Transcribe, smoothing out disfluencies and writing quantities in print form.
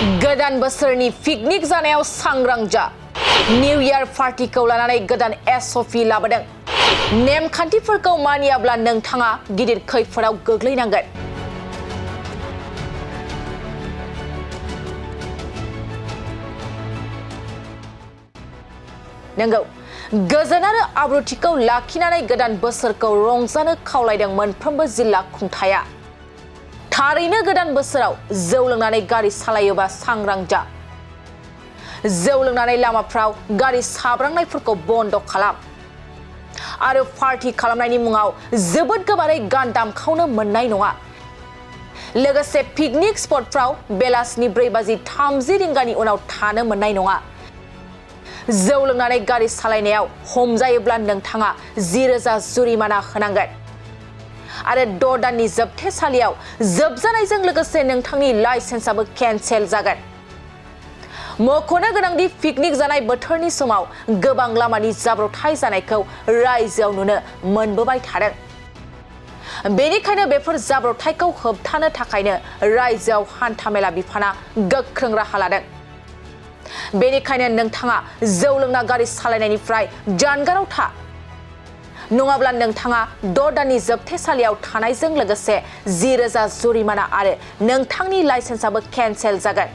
गोदान बोसोरनि पिकनिक जानायाव सांग्रां जा निउ इयार पार्टीखौ लानानै गोदान एसओपी लाबोदों नेमखान्थिफोरखौ मानियाब्ला नोंथाङा गिदिर खैफोदाव गोग्लैनांगोन नंगौ गोजोन आरो आब्रुथिखौ लाखिनानै गोदान बोसोरखौ रंजानो खावलायदों मोनफ्रोमबो जिल्ला खुंथाया थारैनो गोदान बोसोराव जौ लोंनानै गारि सालायोबा सांग्रां जा जौ लोंनानै लामाफ्राव गारि साब्रांनायफोरखौ बन्द खालाम आरो पार्टी खालामनायनि मुङाव जोबोद गोबारै गान दामखावनो मोननाय नङा लोगोसे पिकनिक स्पटफ्राव बेलासिनि 4:30 रिंगानि उनाव थानो मोननाय नङा जौ लोंनानै गारि सालायनायाव हमजायोब्ला नोंथाङा 10,000 जुरिमाना होनांगोन आरो 6 दाननि जोबथेसालियाव जोबजानायजों लोगोसे नोंथांनि लाइसेन्सआबो केन्सेल जागोन मख'नो गोनांदि पिकनिक जानाय बोथोरनि समाव गोबां लामानि जाब्रबथाय जानायखौ रायजोआव नुनो मोनबोबाय थादों बेनिखायनो बेफोर जाब्रबथायखौ होबथानो थाखायनो रायजोआव हान्थामेला बिफाना गोख्रों राहा लादों बेनिखायनो नोंथाङा जौ लोंना गारि सालायनायनिफ्राय जानगाराव था नङाब्ला नोंथाङा 6 दाननि जोबथेसालियाव थानायजों लोगोसे 10,000 जुरिमाना आरो नोंथांनि लाइसेन्सआबो केन्सेल जागोन